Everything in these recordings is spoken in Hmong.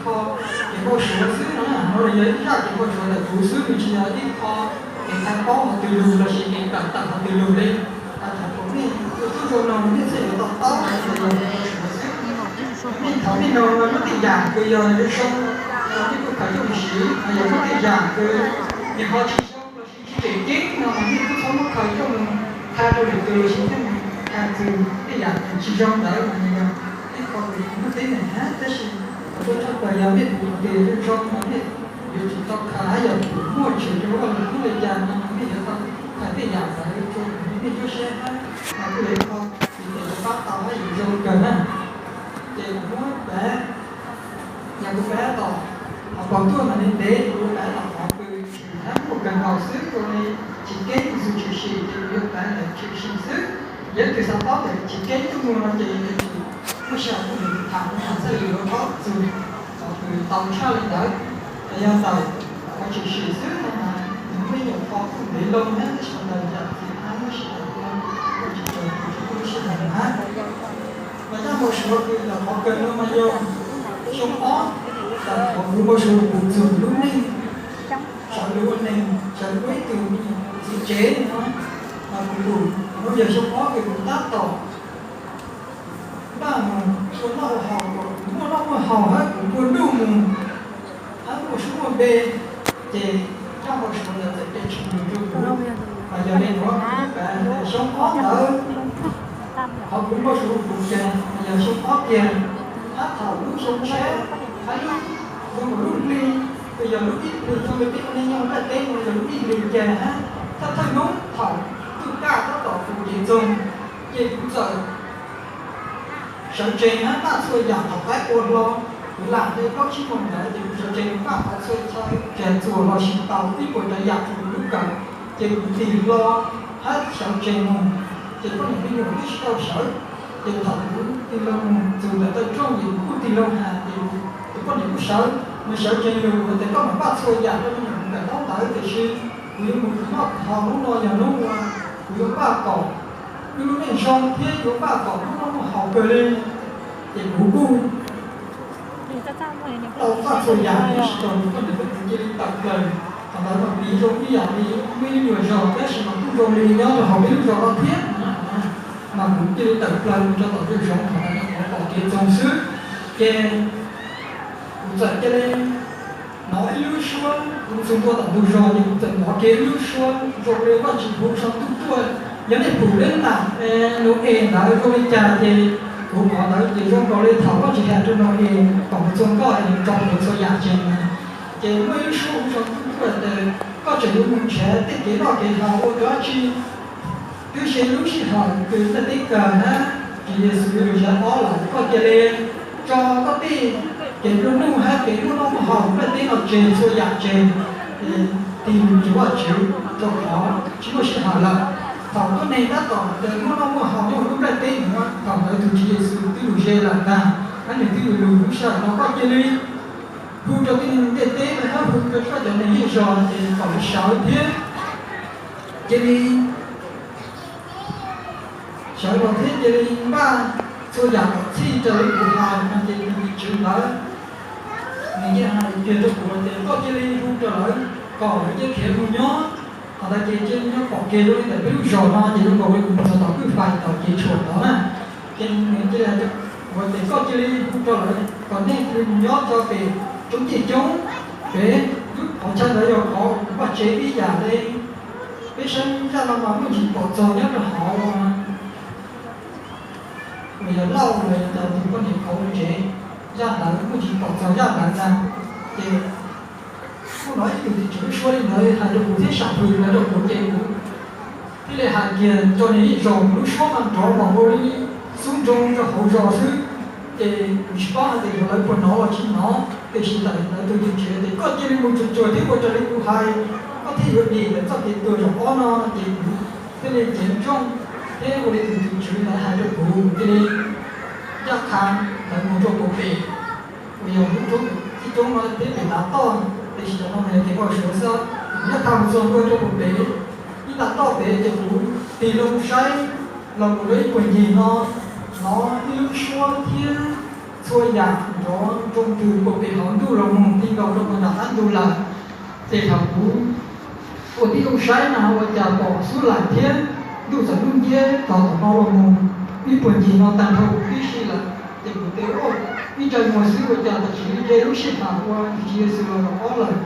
kev npau suav xwb no, no yog ib zaj kev npau suav ntawm kuv xwb, nws tsis yog ib qho kev qhia paub qhov twg lus lossis kev kawm tawm qhov twg lus li. Thaum nej ua tub zoo no nej thiaj yuav to taub hais tias yog kev npau suav xwb. Nej thaum nej nug muaj tej yam kws yog zoo, nej kuj khaws coj mus siv, yog muaj tej yam kws nws ho tsis zoo lossis tsis tseem ceeb no mas nej kuj txhob muab khaws coj mus qhia rau lwm tus lossis coj mus qhia txog tej yam tsis zoo ntawd mas nws yog ib qho kws muaj teeb meem na. Tab sis qhov tseeb tshaj plaws yog nej tus hais tias zoo zoo no nej yuav tsum tau khaws, yog muaj tshwm rau lub vaj lub tsev li cas no nej yuav tau khaws tej yam ntawd rau nej cuab siab hab, mas kuj yog ib qho kws yuav pab tau hab yuav zoo kawg na. Ces kuv muab pev, yog kuv pev tom qhov paus tuaj mas ntev ntev, kuv pev tom qhov kws tshwm hab muaj kawg nkaus xwb, ua li tsis keeb txug tshwm sim ces kuv yuav pev ntawm tshwm sim xwb. Yog leej twg xav paub ntawm tsis keeb tuaj muag no ces yuav tsum muaj sij hawm tuaj nrog kuv tham no mas txhaj li yuav paub txug qhov kws tau tshaj li ntawd. Yog ntawm qhov tshwm sim xwb no mas nws muaj ib nyuag qho kuj ntev loo na, tab sis ntawm yam txiv hab muab sib tawm ua, kuj tsis tau kuv tsis tau lub sij hawm hab. Mas zaj npau suav kws ntawm qhov kawg no mas yog xyoo ob, ntawm qhov kuv npau suav kuv txug lub neej sawv lug ua neeg, sawv lug ua ib tug txiv tsev no, mas kuv lug no yog xyoo ob kws kuv tab tom npaj mus ua noj ua haus, kuv muaj noj muaj haus hab kuv nplua nuj mus hab muaj suab muaj npe, ces zaj npau suav ntawd txawm pe tshwm lug rau kuv. Mas yog li nuav kuv pev xyoo ob ntawd, qhov kuv npau suav kuv ces yog xyoo ob kiag, hab thaum lub xyoo tshiab, hab lub, zoo nkaus lub hli, kws yog lub ib hlis zoo li peb ua neej nyob nplaj teb no yog lub ib hlis ces hab thawj thawj hnub thaum tub kaj tab tom pum kev txoog, ces kuv txawm sawv tsees hab npaj txhua yam thaum qaib ua hlo. Kuv lam tau plaub tsib moos ntawd ces kuv sawv tsees npaj qhov txhua chaw, txhua txuas lossis tau ib puas tsav yam rau kuv lub kawm, ces kuv tig hlo hab sawv tsees mus, ces poj niam me nyuam twb tsis tau sawv. Ces thaum kuv tig loo mus txug ntawm taw rooj ces kuv kuj tig loo has ces tus poj niam kuj sawv, nws sawv tsees lug hais tias koj mam npaj txhua yam rau me nyuam kawm ntaub ntawv, tiam sis kuv yuav mus khwv noj khwv haus, hnub no yog hnub uas kuv yuav npaj kom wb lub neej zoo thiab yuav npaj kom wb muaj noj muaj haus kawg li. Ces kuv kuj tau npaj txhua yam, tab sis thaum tus poj niam peb txiv cia li tawm plaws, thaum ntawd mas piv zoo ib yam li muaj ib lub nyuag zos, tab sis mas kuj zoo li nyob rau hauv peb lub zos no thiab. Mas kuv cia li tawm plaws mus rau tom ntug zos, thaum ntawd nyuam qhuav pom kev txoog xwb, ces kuv txawm cia li hnov ib lub suab, kuv txog ntua tom ntug zos ces kuv txawm hnov kiag ib lub suab zoo li Vajtswv hu sau ntuj tuaj. Yog nej pum lub nam Nau-es ntawd zoo li cas ces kuv qhov ntawd ces zoo nkaus li thaum Vajtswv has rau Nau-es kom mus txog nkoj es tso txhua yam tseg na. Ces muaj ib lub suab hu sau ntuj tuaj tias koj tseem yuav mus nrhiav tej kev noj kev haus ua dab tsi? Twb yog lub sij hawm kws ntiaj teb kawg hab, ces Yexus yuav lug zaum ob lawm, koj cia li tso koj tej kev nplua nuj hab kev muaj noj muaj haus ntiaj teb no tseg, txhua yam tseg, tig lug nrhiav Vajtswv, rau qhov tsis muaj sij hawm lawm. Thaum tuab neeg tab tom muaj noj muaj haus nyob hauv lub ntiaj teb nuav, thaum ntawd tus Tswv Yexus twb lug ze lawm ntag, hab nws twb yuav lug lub sij hawm no, koj cia li hu rau tej neeg ntiaj teb hab hu rau koj cov neeg zej zog ces kom lawv sawv thiab cia li sawv los thiab cia li npaj txhua yam kom txhij raws li kuv hais no. Ces tus tim tswv ntawd nws yeej hais kiag rau kuv tias koj cia li hu rau lawv kom lawv cia khiav mus nyob. Thaum ntawd ces cia li nyob pom kev zoo li ntawm peb lub zos no ces zoo nkaus li kuv mus txog tom kwj fais tom kev tshuam tod na. Ces nws cia li hais rau kuv tias koj cia li hu rau lawv kom nej cia li mus nyob rau pem roob ciaj coob, pem lub qhov chaw ntawd yog qhov kuv vaj tsev ib yam li. Peb saib zaj no mas muaj ntsis pom txog nyob rau hauv uas yog Lauj los yog tus poj niam qhauv ua tsev, zaj ntawd muaj ntsis pom txog zaj ntawd ntag. Ces kuj hnov ib tug tim tswv lub suab li ntawd hais rau kuv thiab sam hwm ntawd rau kuv ces kuv thiaj li hais kiag rau nws ib zaug, lub suab mas nrov npaum nkaus li xub nroo rau hauv zos xwb. Ces kuv tsis paub hais tias yog lawv puas hnov los tsis hnov, tiam sis thaum ntawd tus tim tswv tias koj cia li mus tsuag tsuag thiab ua raws li kuv hais, koj thiaj yuav dim ntawm txoj kev tuag zaum ob no. Ces kuv thiaj li ceev nrooj thiab ua li tus tim tswv ntawd hais rau kuv, kuv thiaj li ncaj qha ntawd mus rau puag pem uas yog lub roob ciaj coob no thiab pem tav toj, tiam sis cov no mas yog kev npau suav xwb. Kuv ncaj qha mus txog ntua rau puag pem ib tav toj pem ces kuv tig loo saib los mus rau ib puag ncig no, hnov ib lub suab thiab txhua yam nrov nroo twg puag pem hauv rau puag nram qab ntug lawm. Ces thaum kuv ua tib zoo saib na ua cas pom xub lais thiab ntuj txawm lub nciab tog tom no los mus ib puag ncig no tag nrho huv tib si lawm. Ces kuv tias, ib ntsais muag xwb ua cas tam sim li nce lub sij hawm uas tus Tswv Yexus los zaum ob lawm.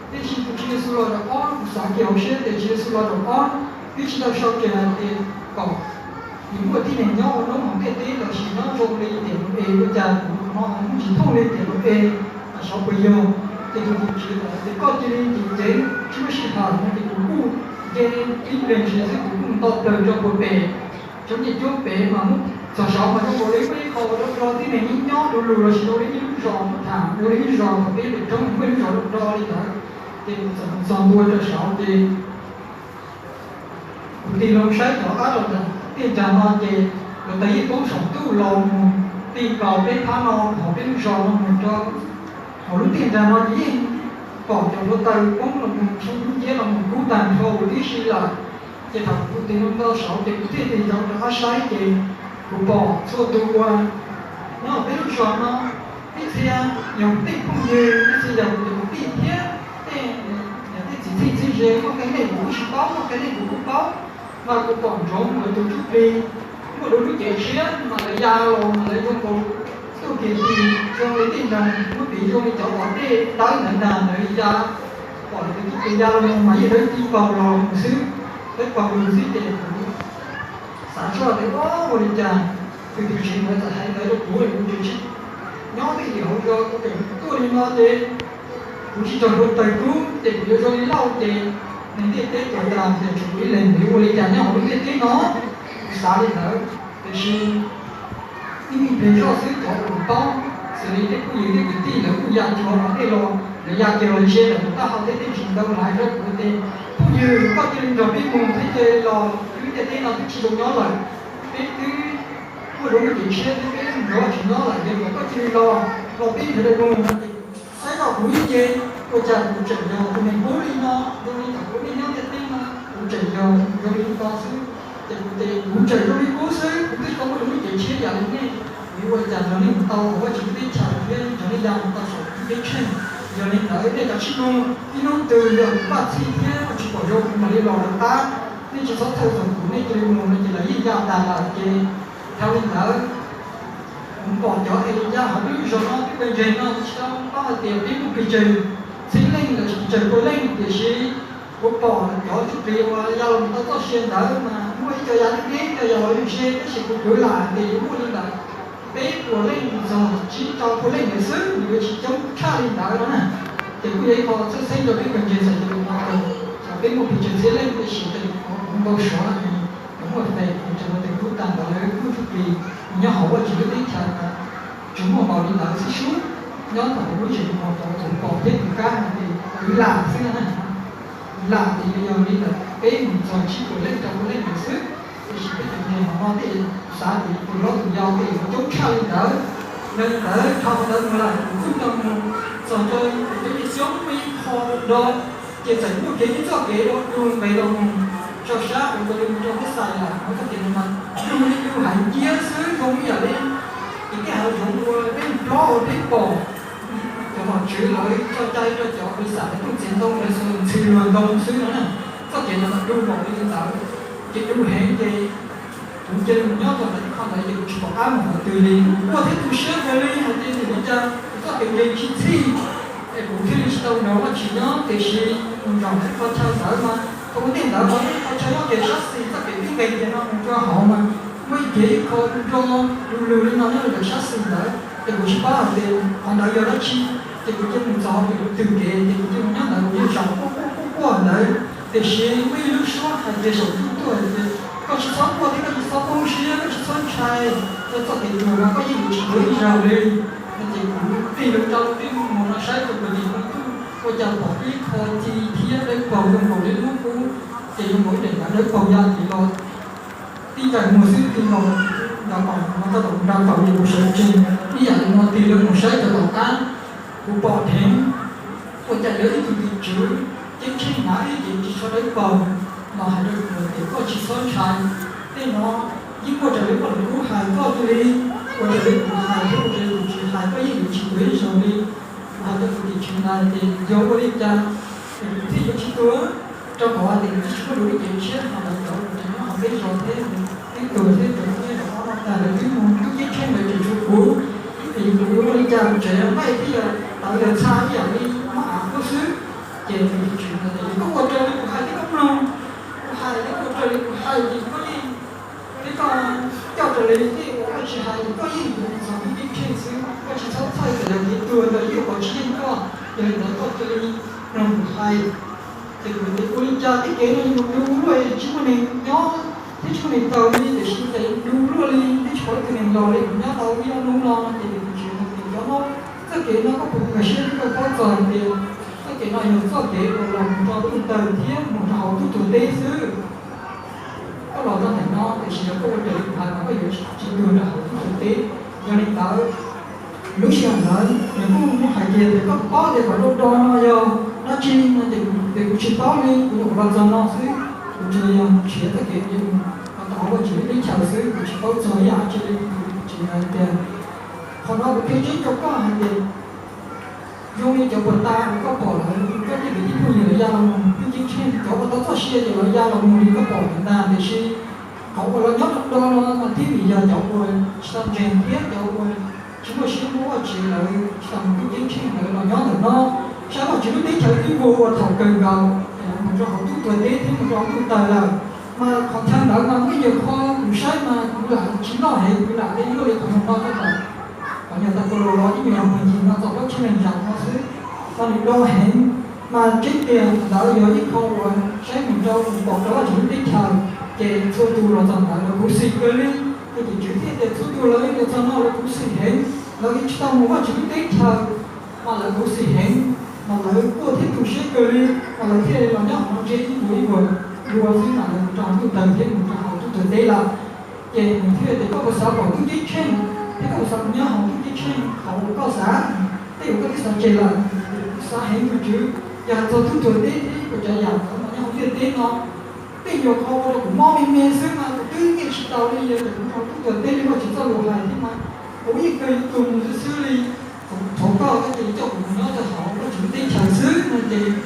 Tiam sis tus Tswv Yexus los zaum ob, kuv xav kiag hauv siab tias Tswv Yexus los zaum ob, twb tsis tau sau kiag hais tias kom nws muaj tib neeg nyob ua noob hauv ntiaj teb los sis nyob zoo li tiam Nau-es, ua cas kuv no muaj tsis thooj li tiam Nau-es, mas xyov puas yog. Ces tus tim tswv txawm hais tias koj cia li ceev ceev, tsis muaj sij hawm no ces kuv kuj nce ib pliag ntshis xwb kuv kuj nto plaws rau puag pem tsob niag cuab pem mas muab txog saud mas zoo nkaus li muaj ib qho rau rau tib neeg nyob nyob du lug los sis zoo li ib lub zos muab tham zoo li ib zos thaum peb pem roob muaj ib lub zos rau rau li ntawd. Ces kuv txawm mus txog ntua rau saud ces kuv tig loo saib cov qab rau ntawm tiaj nrag no ces lawv tais yeej poob saum ntuj los mus ti nkaus peb phab no hauv peb lub zos no mus rau hauv lub tiaj nrag no ces yeej pom cov hluav taws poob los mus tsoo lub nciab los mus kub tag nrho huv tib si lawm. Ces thaum kuv tig loo nto saud ces kuv thiaj tig rau rov qab saib ces kuv pom txhua tus uas nyob peb lub zos no, ib txhia yog kuv tej phooj ywg, ib txhia yog kuv cov kwv tij thiab tej, tej txiv txheej txiv ze, muaj qee leej kuv kuj tsis paub, muaj qee leej kuv kuj paub, mas kuv pom ntsoov lawv tus ntsuj plig muaj dua lub cev tshiab mas lawv ya los mas lawv zoo nkaus tuaj kiag ti zoo li tej nroog muab piv zoo li cov uas dej dawb ntawd ntag, lawv ya, pom lawv tus ntsuj plig ya los mas yeej dawb ti paug los mus xwb, dawb paug lug xwb ces kuv xav txog tias ua li cas tus tim tswv ntawd txawm hais ntawd rau kuv, kuv tseem tsis nyob twj ywm hauv zos, kuv tseem tuaj li no ces kuv tsis raug hluav taws kub ces kuv yuav zoo li Lauj ces nws ntiaj teb tuag tas ces tsuas kuv ib leeg yuav ua li cas nyob hauv lub ntiaj teb no. Kuv xav li ntawd, tiam sis ib me pliag zoj xwb cov uas kuv paub, xws li tej phooj ywg tej kwv tij lawv kuj ya cuag no tej los lawv ya kiag los ze ntawm kuv taub hau thiab tej tsis ntau lawv hais rau kuv tias phooj ywg, koj cia li nrog peb mus thiab cia li los, lub ntiaj teb no twb tsis zoo nyob lawm, peb twb muaj dua lub cev tshiab thiab peb nrog tsis nyob lawm, yog kom koj cia li los, los peb nrog mus no ces saib tau kuv ib ce, ua cas kuv tseem yog tus neeg qub li no, zoo li thaum kuv niaj nyob ntiaj teb no kuv tseem yog zoo li no xwb. Ces kuv tias kuv tseem zoo li qub xwb, kuv twb tsis tau muaj dua lub cev tshiab yam li nej, kuv ua cas nrog nej mus tau hauv Vajtswv lub teb chaws thiab nrog nej ya mus tau saum lub teb tsheej, yog li ntawd nej kav tsij mus, ib hnub twg yog kuv npaj txhij thiab tsis pom zoo kuv mam li los lawv qab, nej tsis txhob txhawj txog kuv, nej cia li mus no ces lawv yeej ya tas lawm ces dhau li ntawd kuv pom cov Eliyas hauv peb lub zos no twb pes ntseg no, kuv tsis tau paub hais tias peb muaj pes tsawg txhiab leej los sis pes tsawg pua leej, tiam sis kuv pom cov ntsuj plig uas ya los mus tau txoj sia ntawd mas muaj ib co ya deb deb, ib co ya los ze, tab sis kuv kwv lam tias yuav muaj li ntawd peb puas leej mus txog tsib rau pua leej ntawd xwb, nws yuav tsis coob tshaj li ntawd no na. Ces kuj yog ib qho txhawj xeeb rau peb pes ntseg txawm tias no, txawm peb muaj pes tsawg txhiab leej, tab sis tej lus qhov kuv npau suav ces cov muaj fem ces tseem ua tes kub tag ntawd lawv muaj ntsuj plig nyob hauv Vajtswv lub teb chaws tsuas muaj npaum li ntawd xwb sub. Nyob thaum lub zem no tau tus pom thiab tus kab hais tias kwv lam xwb na, kwv lam tias yog li ntawd peb mus txog tsib puas leej rau pua leej ntawd xwb, tiam sis peb cov neeg hauv no tej xav tias tus hlob tus yau tej yuav coob tshaj li ntawd. Yog li ntawd dhau ntawd mus lawm kuv kuj tau mus txog rau pem cov niag xyoob muaj ib qho do, ces txawm muaj kev ib txoj kev do du nqes los mus rau sab uas nkaus li mus rau Teb Xais lawm, hauv txoj kev no mas du li du hais nciab xwb, zoo ib yam li ces tej hav zoov uas peb plob uas peb pom cov nom tswv lawv tso cai rau cov pis xam lawv tuaj txiav ntoo lawv xuas ntxhw luag ntoo xwb no na. Txoj kev ntawd mas du npaum li ntawd, ces du heev ces kuv cia li mus nyob rau ntawm ib qho ntawd ces kuv tsis pom qab mus qhov twg li. Kuv quaj thiab tu siab kawg li hais tias nws ua cas kuv txoj kev ntseeg tsis txhij, es kuv thiaj li tsis tau nrog Vajtswv nyob. Tiam sis mus zaum ntawm ib qho chaw ntawd mas thaum ua ntej ntawd qhov ib qho chaw nyob kev sab xis txoj kev pib nqes kiag no mus rau hauv mas muaj ib kev ib qho nro du lug li no nyob rau ntawm sab xis ntawd, ces kuv tsis paub hais tias qhov ntawd yog dab tsi. Ces kuv cia mus txog hauv lub twg kev ces kuv cia mus nyob ntawd, kuv cia zaum quaj quaj quaj ntawd. Tiam sis muaj ib lub suab hais kiag saum ntuj tuaj hais tias koj tsis txhob quaj thiab koj tsis txhob poob siab, koj tsis txhob ntshai, koj txoj kev tuag no koj yeej yuav tsis tuag ib zaug li. No ces kuv tig loo rau lub ntiaj teb no saib rau puag tim ntuj, ua cas pom ib qho ci thiab dawb paug zoo nkaus li lub qub, ces zoo nkaus ib daim ntawv dawb paug ya tim los tib ntsais muag xwb, tig los nrad pom no, txoj tom nrad pom ces kuv sawv tsees ib yam li no tig loo mus saib rau tom qab, kuv pom dheev ua cas yog ib tug tim tswv ceeb tsheej hnav ib cev ris tsho dawb paug los hais rau kuv tias koj tsis txhob ntshai, tej no yeej muaj raws li poj niam kub hais koj cia li, ua raws li kuv hais thiab ua raws li kuv tsis hais koj yeej yuav tsis tuag ib zaug li. Hais rau tus tim tswv ntawd tias yog ua li cas es kuv thiaj yuav tsis tuag, rau qhov hais tias nws tsis muaj lub cev tshiab, ho lawv cov uas nyob hauv peb zos thiab, peb tuag thiab cov nyob zos ob no tag lawv twb mus tub ceeb tsheej lawm, tseem tshuav kuv, es kuv yuav ua li cas kuv tseem nqaij thiab yog tawv yog txha ib yam li maj av kuv xwb. Ces tus tim tswv ntawd tias koj ua raws li kuv hais thiab koj mloog, kuv hais thiab ua raws li kuv hais ces koj yeej, thiab koj coj raws li tej uas koj tsis hais ces koj yeej yuav mus txog tub ceeb tsheej xwb. Koj tsis txhob txhawj tias yog kev tuag ntawd yeej pom tsis yeej koj, yog li ntawd koj cia li mloog kuv hais. Ces kuv tias ua li cas tej kev no yuav mus du luaj, tsis muaj neeg nyob thiab tsis muaj neeg taug li, tiam sis cas yuav du luaj li, twb tsis pom ib tug neeg los li, kuv nyob tau ib ob hnub no. Ces tus tim tswv hais tias cov no, txoj kev no koj puas nkag siab thiab koj paub txog hais tias txoj kev no yog txoj kev uas los mus rau ntuj tawg thiab mus rau hauv tub tuag teb xwb. Koj los rau ntawm no tiam sis yog koj ua raws li kuv hais mas koj yuav tsis tuag rau hauv tub tuag teb. Yog li ntawd, lub sij hawm ntawd nws kuj muaj hais tias, tias koj paub tias kom do do no yog dab tsi no, ces kuv tias kuv tsis paub li, kuv nyuam qhuav los txog no xwb, kuv tsuas yog nrhiav txoj kev mus kom tau hauv Vajtswv lub teb chaws xwb, kuv tsis paub txog ib yam dab tsi li. Tus tim tswv hais tias qhov no kuv qhia tseeb rau koj hais tias zoo li cov puas tas uas koj pom lawm, koj tej kwv tij phooj ywg lawv ya los mus tub ceeb tsheej, cov uas tau txoj sia ces lawv ya los mus li koj pom lawm ntag, tiam sis qhov uas los nyob do do no mas thiaj li yog cov uas tsis tau ntseeg thiab cov uas tsis muaj siab muaj Vajtswv lawv tsis tau mus tub ceeb tsheej lawv los nyob ntawm no. Saib Vajtswv lub teb chaws twb vau ua thaum kawg nkaus es lawv mus rau hauv tub tuag teb thiab mus rau hauv ntuj tawg lawm. Mas qhov chaw ntawd mas muaj ib yam qho kuv saib mas kuv lam tsis noj heev, kuv lam li luaj li qhov no no xwb ntawd. Qhov nyuag tau kua lus los ib nyuag mus ncig no txog plaub tsib leeg zaum no xwb, mas nws do heev. Mas tseeb tiag ntawd yog ib qho uas saib mus rau mus pom rau Vajtswv lub teb chaws, ces txhua tus los txog ntawd lawv khuv xim kawg li. Ces tim tswv thiaj tias txhua tus lawv los txog no lawv khuv xim heev, lawv tsis tau mus Vajtswv lub teb chaws, mas lawv khuv xim heev, mas lawv quaj thiab tu siab kawg li, mas lawv thiaj li los nyob hauv no ntsia ib ntus ib vuag dua xwb mas lawv mus rau hauv ntuj tawg thiab mus rau hauv tub tuag teb lawm. Ces nws thiaj tias koj puas xav pom tub ceeb tsheej, thiab koj puas xav mus nyob hauv tub ceeb tsheej qhov uas koj xav, tej uas koj twb xav tseg lawm? Kuv xav heev tus tswv, yog hais txog tub tuag teb thiab ib puas tsav yam ntawd mas nyob hauv ntiaj teb no tej nyuag qho ua rau kuv mob me me xwb mas kuv twb nyiaj tsis tau li, yog tias kuv mus tub tuag teb li Vajtswv txoj lus hais thiab mas kuv yeej kawg yuav tuag mus xwb xwb li. Thov koj koj cia li coj kuv mus nyob rau hauv Vajtswv lub teb chaws xwb no ces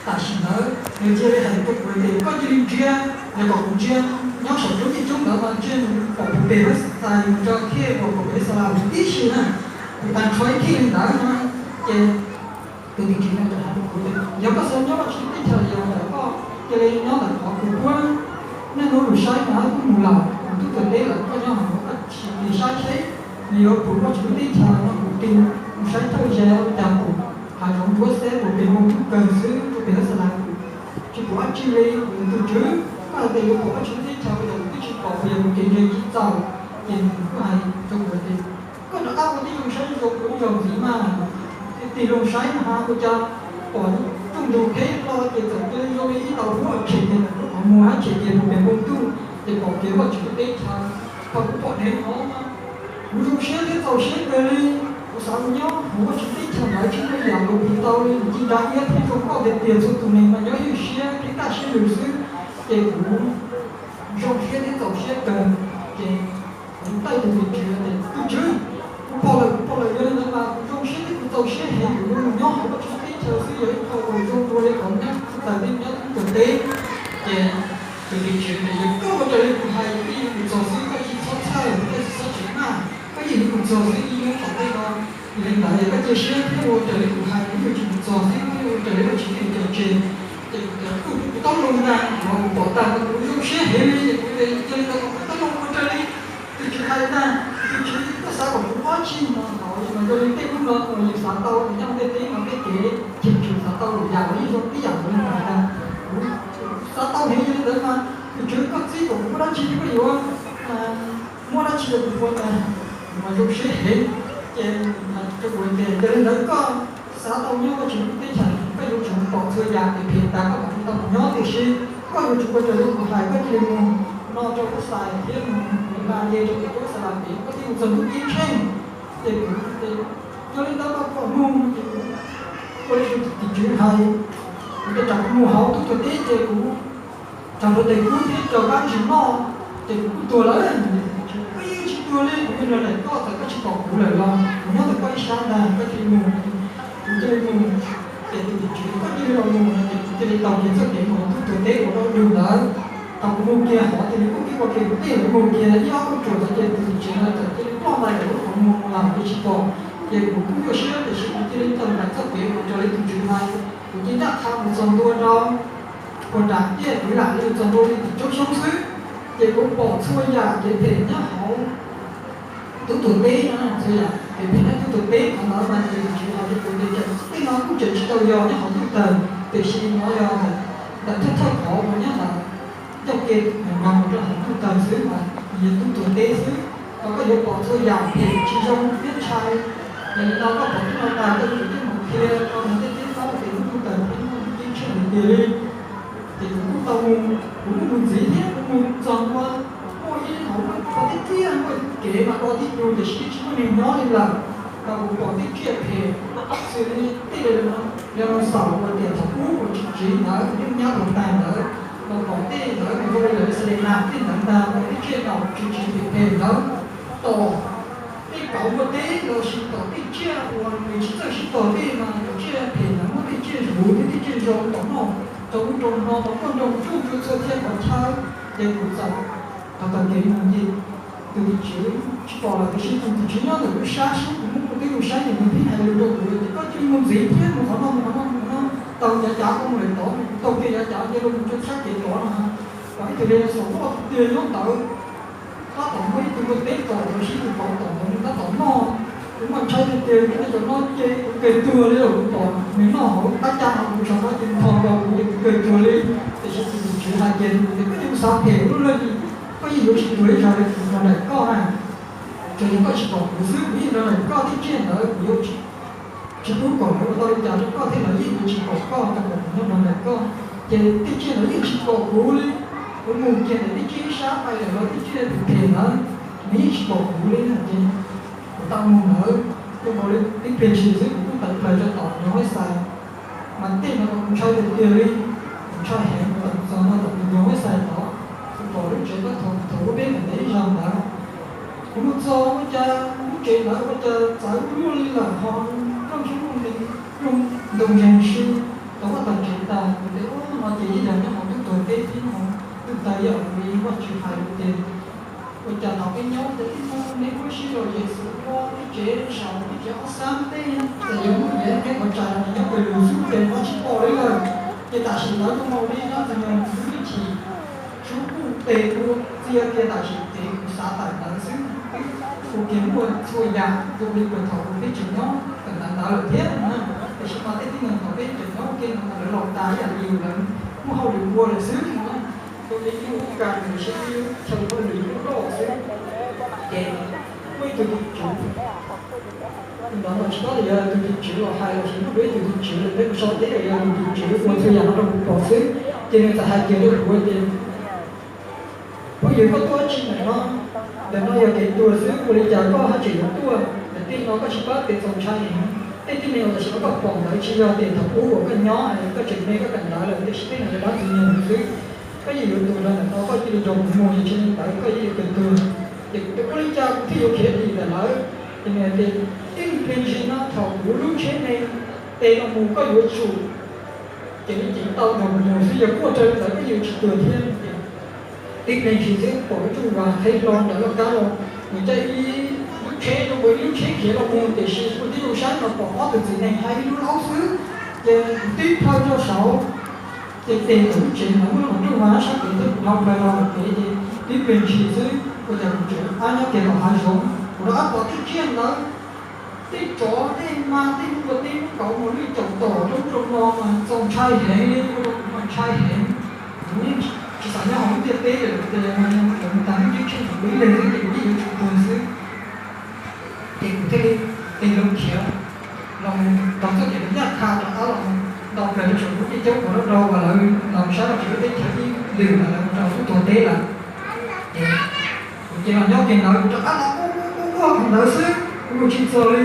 tam sim ntawd nws cia li hais rau kuv tias koj cia li ntsia, yog kom kuv ntsia nyob saum roob coob ntawd mas ntshe nws pom puag pem Palestine mus rau thiaj uas pom Yeluxalees tib si na, kuv tag nrho ib thij li ntawd no. Ces tus tim tswv no txawm hais rau kuv tias yog koj xav nyob Vajtswv teb chaws yog ntawm koj cia li nyob ntawm qhov kuv puab nej lub lus saib no kuj mus lawm, kuv tub tuag teb lawm, koj nyob hauv koj cia li saib seb nws yuav puas Vajtswv lub teb chaws no, kuv cia li mus saib thawj zaug ua cas kuv hav zoov nruab xeb puag pem Npoo Ntuj kawg xwb, rau pem Yeluxalees kuv tsis pom dab tsi li. Kuv tias tus tswv, koj hais tias yuav puas Vajtswv lub teb chaws, ua cas kuv twb tsis pom, puas yog kuv kev ntseeg tsis txaus? Ces nws kuj hais rau kuv tias koj rov qab ua tib zoo saib zoo rau ib zaug ntxiv mas. Tig loo saib mas ua cas pom rooj ntug qheb hlo ces txawm cia li zoo li ib tauv huab tshem kiag ntawm lub qhov muag hab tshem kiag puag pem Npoo Ntuj, ces pom kiag Vajtswv lub teb chaws. Thaum kuv pom dheev no mas kuv zoo siab thiab txaus siab kawg li. Kuv xav mus nyob hauv Vajtswv teb chaws ntawd tsis muaj ib yam nkaus puas tau li, nws ci ntsa iab thiab zoo nkauj tiag tiag, txhua tus neeg mas nyob ywj siab thiab kaj siab lug xwb. Ces kuv zoo siab thiab txaus siab kawg. Ces kuv taij tus tim tswv tias tus tswv, kuv pom lawm, kuv pom lawm, yog li ntawd mas kuv zoo siab thiab kuv txaus siab heev, kuv yuav mus nyob hauv Vajtswv teb chaws xwb, yog ib qho uas zoo dua li qhov nyob tawg tej nyob teb chaws teb. Ces tus tim tswv tias yog koj ua raws li kuv hais, koj yeej mus txog xwb, koj tsis txhob txhawj, koj tsis txhob tseem maj, koj yeej mus txog xwb, yeej nyob tom tej no. Yog li ntawd yog koj cia siab thiab ua raws li kuv hais, koj yeej tsis mus txog xwb, koj yeej ua raws li Vajtswv tej lus cog tseg. Ces kuv tias kuv taub loo ntag, kuv pom tag kuv zoo siab heev li, ces kuv tias yog li ntawd kuv taub loo ua raws li tus tswv hais ntag. Tus tswv, koj xav kom kuv ua dab tsi no los mas yog li tej hnub no uas yus xav tau nyob ntiaj teb no tej kev cheem tsum xav tau lwm yam los yeej zoo tib yam nkaus li ntawd ntag. Kuv xav tau heev, yog li ntawd mas tus tswv, koj txib kom kuv muaj dab tsi thiab koj yuav muab dab tsi rau kuv ua ntag. Kuv mas zoo siab heev. Ces nws hais rau kuv tias yog li ntawd koj xav tau nyob Vajtswv lub teb chaws, koj yuav tsum pom txhua yam phem phem tas koj mam li tau mus nyob, tiam sis koj yuav tsum ua raws li kuv hais, koj cia li mus no rau Huab Xais thiab mus hla nce rau pem Huab Xais Las pem, koj thiaj mus txog ntuj ceeb tsheej. Ces kuv tias yog li ntawd mas kuv mam mus. Ces kuv ua li tus tim tswv hais, kuv tias tsam kuv mus hauv tub tuag teb ces kuv raug luag tes kub thiab raug kab ntsig noj, ces kuv kuj tuag lawm. Koj yeej tsis tuag li, kuv yeej nrog nraim koj, txawm koj tsis pom kuv lawm los kuv nyob ntawm koj ib sab ntag, koj cia li mus. Tau kiag txoj kev mus tub tuag teb uas dau dug ntawd. Thaum kuv mus kiag hov ces nws kuj kev ua ke kuv thiaj mus kiag ib ob kauj ruam ntawd ces tus tim tswv no txawm cia li ploj ntais lub qhov muag mus los ces tsis pom. Ces kuv kuj nyuaj siab tiam sis kuv cia li taug nraim txoj kev uas raws li tus tswv hais. Kuv cia li ncaj qha mus txog ntua rau puag nram tiaj kwv lam li txog ntua li tim tsoob xyoob xwb, ces kuv pom txhua yam kev phem nyob hauv tub tuag teb no, txhua yam kev phem nyob tub tuag teb qhov ntawd mas tus tim tswv hais rau kuv tias tej no kuj tseem tsis tau yog nyob hauv ntuj tawg, tiam sis no yog ntawm thawj thawj qhov uas nyob ntawm ncauj ke mus rau hauv ntuj tawg xwb mas yog tub tuag teb xwb. Mas koj yuav pom txhua yam phem tsis zoo thiab ntshai. Yog li no koj pom tib no tas koj yuav tsum coj mus qhia rau tej teb fab tias lub ntuj tawg thiab muaj lub ceeb tsheej tiag tiag li. Ces kuv kuj tau mus, kuv kuj mus ntxiv thiab kuv mus txog ntua, muaj ib hauv lub pas dej tiaj muaj kev mas do tib tug tiam sis tsis muaj neeg nyob li lawm. Mas kuv pom tej tsiaj phem xws li tej dinosaur uas tias thaum ub uas tsis tsiv ntawd yeej nyab puas tag ntawd, los pom tej ntawd mus zoo li lawv selenam tej ntawd ntag, pom tej tsiaj tom tsis tsiv phem phem ntawd, tom tej kauv npua teb los sis tom tej tsiaj uas nws tsis txawj sib tog tej mas cov tsiaj phem ntawd muab tej tsiaj huv thiab tej tsiaj zoo tom noj rau ub rau no, tom koj nroo tsuj tsuag txhua txhia qhov chaw. Ces kuv txawm taug taug kev mus ces tus tim tswv tsis pom lawm tiam sis tus tim tswv nyob ntawm lub sab sub kuv muab kuv twb mus saib ces nws pheej hais lus rau kuv tias koj cia li mus ntxiv thiab mus qhov no mus qhov no mus qhov no, tau cav cav koj mus lawm tod, kuv taug kev cav cav cia li mus rau sab kev tod no. Pom ib tug dinosaur loj tiag tiag nyob ntawd, tab tom muab ib tug npua teb tom los sis tus kauv tom ntawd nws tab tom noj. Kuv mas ntshai tiag tiag, kuv cov no ces kuv kawg tuag li lawm, kuv tom nws noj hauv qab caj no kuv sawv no ces nthos nkaus kuv ces kuv kawg tuag li. Tiam sis tus tim tswv hais kiag rau kuv tias koj cia li xav phem ua luaj li, koj yeej yuav tsis tuag ib zaug li, kuv nrog nraim koj na. Tsuas yog koj tsis pom kuv xwb, kuv yeej nrog nraim koj, tej tsiaj ntawd kuv yuav tsis pub kom lawv ua tau li cas rau koj thiab lawv yeej yuav tsis pom koj rau qhov kuv nyob nrog nraim koj. Ces tej tsiaj ntawd yeej tsis pom kuv li. Kuv mus kiag ntawm tej tsiaj ib sab pais lawm los tej tsiaj phem phem ntawd nws yeej tsis pom kuv li na. Ces kuv tau mus ntawd kuj nkaus li tib pliag ntshis xwb kuv kuj tawm plaws rau tom nroog Huab Xais. Mas tej no kuv ntshai tiag tiag li, kuv ntshai heev, kuv tawm txog no tom nroog Huab Xais tod, kuv pom lub tsev pab thaum thaum ub peb mam ntev ib zaug ntawd. Kuv mus txog ua cas lub tsev ntawd ua cas txawv luaj li lawm ho rooj xyoob rooj ntoo ntseeg su, tau vaj tau tsev tas. Kuv tias ub, no ces yeej yog nyob hauv ntuj tuag teb thiab hauv ntuj tawg ib yam li Vajtswv hais tias ua cas thaum peb nyob ces ib hnub neb muab sib los Yexus ua ib tsev saum ib tsev ob sab teb, ces yuav muab nyiav neb qhov tsa nyob pes lug xwb ces nws tsis pom li lawm. Ces tam sim ntawd kuj mus li dab ntxwg nyoog txwv ib chim, sub kuj tes ua txia kiag tam sim kev kuv xav tawm ntawd xwb. Kuj ua kiag muaj txhua yam zoo li puag thaum uas peb tseem nyob tawm ntawd ntawd lawm thiab na. Tiam sis mas tej tib neeg thaum peb tseem nyob ua ke ntawd lawv laus tas ib yam li yus lawv muaj hauj lwm ua lawm xwb no. Tus li yus lub kas lwm sib chaw hauj lwm lub loj xwb. Ces muaj ib tug tim tswv, tus ntawd mas tsis paub tias yog tus tim tswv los hais los sis muaj dua ib tug tim tswv, peb kuj sau teb tias yog tus tim tswv ua txhua yam no rau kuv pom xwb. Ces nws txawm hais kiag rau kuv tias, phooj ywg, koj tuaj tsis ntawm no, ntawm no yog kev tuag xwb, ua li cas koj haj tseem yuav tuaj? Ntawm tej no koj tsis paub tias txaus ntshai heev. Tej tib neeg uas tam sim no koj pom ntawd tsis yog tias thaum ub uas koj nyob es koj tseem me koj kawm ntawv lawm, tiam sis tej no yog dab ntxwg nyoog xwb. Koj yeej yuav tuag rau ntawm no, koj cia li nrog kuv mus, yog tsis li ntawd koj yeej yuav kawg tuag. Ces kuv tias ua li cas kuv thiaj yuav khiav dim ntawm lawv? Ces nws tias ib pliag ntshis no thaum kuv lub tsheb me tes los mus koj yuav tsum ceev li ceev tau nrog kuv mus xwb, yog kuj raws li ntawd koj yuav tsis tuag thiab. Tib pliag ntshis xwb pom ib tug vas qheb hlo ntawm laj kab los, nws caij ib lub tsheb zoo ua ib lub tsheb khiav los mus, tiam sis kuv tib lub sab no pom ob tug txiv neej hais ib lub laub xwb. Ces kuv tib plhaw rau saud, ces tes ntawm lub tsev ntawd muaj lub qhov rooj mas sab kev thiab kuv dhau plaws los ntawm kev, ces tib pliag ntshis xwb ua cas kuv tseem ab nyob kiag tom hav zoov, kuv rov qab pom tej tsiaj ntawd, tej tsov tej hma tej npua tej lub kauv mus lwj caum tom rau rau no mas txaus ntshai heev li, ua rau kuv mas ntshai heev. Kuv yeej tsis xav nyob hauv lub ntiaj teb lawm, kuv tias yog mas yog lawv mus tas lub ceeb tsheej thaum ub ib leeg xwb ces kuv yeej yuav tsum tuag xwb. Ces kuv thiaj li tig loo khiav los mus taug txoj kev ncaj qha rov qab los mus nto plaws rau saum lub ncej coob uas loj rau uas lawv los saib los tsev lub teb chaws ib lwm lawm, lawv mus rau tub tuag teb lawm. Ces kuv cia li nyob kiag ntawd, kuv rov qab los quaj quaj quaj quaj qhov ntawd xwb, kuv mus tsis txog li.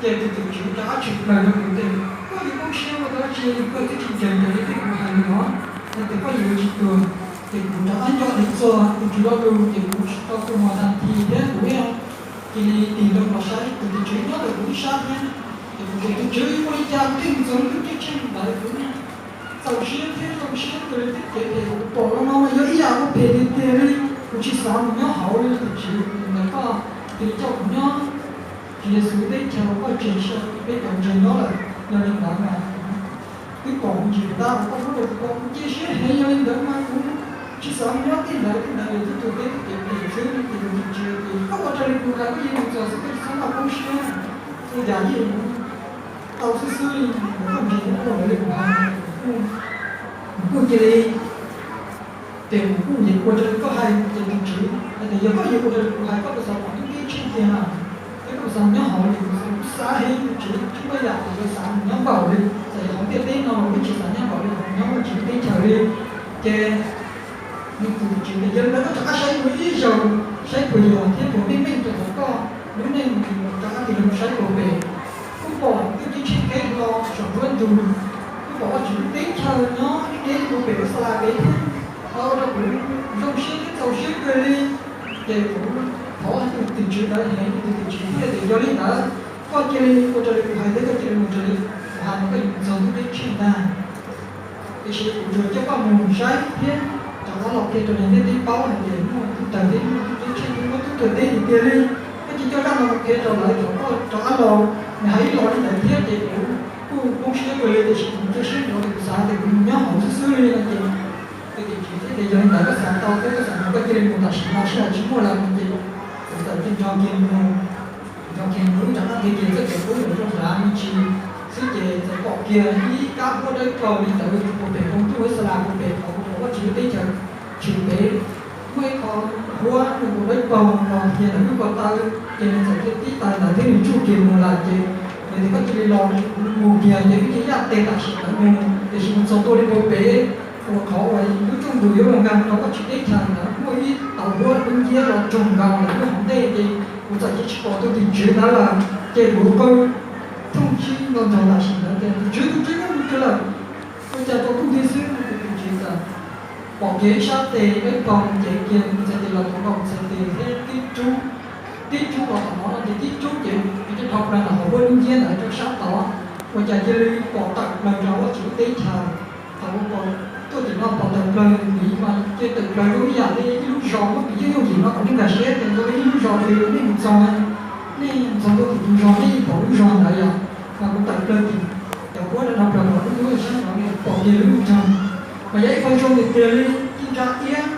Ces tus tim tswv rov qab tshwm plaws rau kuv tias, koj yuav poob siab ua dab tsi, koj twb tsis ntseeg raws li tej kuv hais li no, yog tias koj yuav tsis tuag. Ces kuv rov qab nco txog tus tswv lo lus ces kuv tsis tau kua muag tag kis thiab kuv cia li tig loo los saib tus tim tswv nyob ntawm kuv ib sab thiab. Ces kuv tias, tus tswv, ua li cas kuv thiaj mus txog lub ceeb tsheej ntawd kuv txaus siab thiab zoo siab kawg li thiab ces kuv pom los no mas yog ib yam uas phem tiag tiag li. Kuv tsis xav mus nyob hauv li, tus Tswv, ntawm koj cia li coj kuv nyob Tswv Yexus teb chaws, koj tseg siab peb cov ntseeg nyob lawm. Yog li ntawd mas twb pom ntsis tab uas koj muab rau kuv, kuv cia siab heev. Yog li ntawd mas kuv tsis xav mus nyob tej ntawd, tej ntawd yog tub tuag peb tub cev phem xwb. Ces tus Tswv tias koj ua raws li kuv hais, koj yeej mus txog xwb, koj tsis txhob poob siab. Ua cas yeej tau xwb xwb li, ntawm koj ntseeg ua raws li kuv hais. Kuv kuj cia li Ces kuv kuj yeej ua raws li koj hais. Ces tus Tswv hais tias yog koj yeej ua raws li kuv hais, koj puas xav pom tub ceeb tsheej tiag na? Thiab koj puas xav nyob hauv li? Kuv xav, kuv xav heev, tus Tswv, tsis muaj ib yam uas kuv xav mus nyob npaum li. Txawm yog hauv ntiaj teb no los kuv tsis xav nyob npaum li, xav mus nyob Vajtswv teb chaws li. Ces nws tus Tswv tias yog li ntawd koj rov qab saib dua ib zaug, saib puas yog thiab puas meej meej rau qhov koj lub neej, rov qab tig los saib puag pem. Kuj pom tub ceeb tsheej qheb hlo saum nruab ntug, kuj pom Vajtswv lub teb chaws nyob deb deb puag pem lub xa las pem thiab. Tau ua rau kuv zoo siab thiab txaus siab kawg li. Ces kuv thov tus tim tswv ntawd heev, tus tim tswv thiaj tias yog li ntawd, koj cia li ua raws li kuv hais thiab koj cia li mus raws li kuv hais mas koj yuav mus txog tub ceeb tsheej ntag. Tiam sis kuv tsuas coj koj mus saib thiab rov qab los qhia rau neeg ntiaj teb paub hais tias muaj tub rawg thiab muaj tub ceeb tsheej thiab muaj tub tuag teb tiag tiag li. Koj cia coj zaj no mus qhia rau lawv thaum koj rov qab los. Nws hais ib los li ntawd thiab ces kuv kuj poob siab kawg li, tiam sis kuv cia siab nrov, kuv xav tias kuv mus nyob hauv xwb xwb li no ces tus tim tswv thiaj tias yog li ntawd koj xav tau thiab koj xav mus koj cia li mus tam sim no, sij hawm tsis muaj lawm no ces kuv txawm cia nrog kiag mus, nrog kiag mus rov qab qhia kiag txoj kev qub ntawd rau hlav me ntsis xwb ces txawm pom kiag ib kab huab dawb paug li ntawd puag pem npoo ntuj, ib xa las puag pem qhov kuv pom Vajtswv lub teb chaws tshwm pem. Muaj ib qho huab npoo dawb paug los kiag ntawm lub ko taw, ces nws txawm cia tib taws ntawd thiab nws tsuj kiag mus lawm ces nws tias koj cia li los mus kiag ces wb cia yaj tes tam sim ntawd mus, tiam sis mus txog tuaj li npoo pem uas qhov uas lub rooj ntug yuav los nkag rau Vajtswv teb chaws ntawd muaj ib tauv huab dub nciab los tsoog nkaus ntawm lub hauv ntej ces kuv txawm cia tsis pom tus tim tswv ntawd lawm ces kuv qw thooj sib nto nrog tam sim ntawd tias tus tswv, tus tswv, koj mus twg lawm? Ua cas tsaus ntuj nti xwb no ces tus tim tswv txawm pom kiag ib sab tes dawb paug cev kiag, kuv txhais tes los tod nkaus, kuv txhais tes thiab tib rub, tib rub los tom no no ces tib rub ces kuv cia dhau plaws ntawm qhov huab dub nciab ntawd rau sab tod, ua cas cia li pom tawm plaws rau Vajtswv lub teb chaws. Thaum uas pom tuaj tim no pom tawm plaws ntawm mas cia tawm plaws zoo ib yam li ib lub zos muab piv yooj yooj yim no kom nej nkag siab tias zoo li ib lub zos twg nej mus txog, nej mus txog ntua tim tus zos nej yeej pom lub zos ntawd yom. Mas kuv tawm plaws tim cov huab dawb dhau plaws pom lub ntug sab tod, pom kiag lub nroog, mas yog ib qho zoo tiag tiag li, ib nrab iab,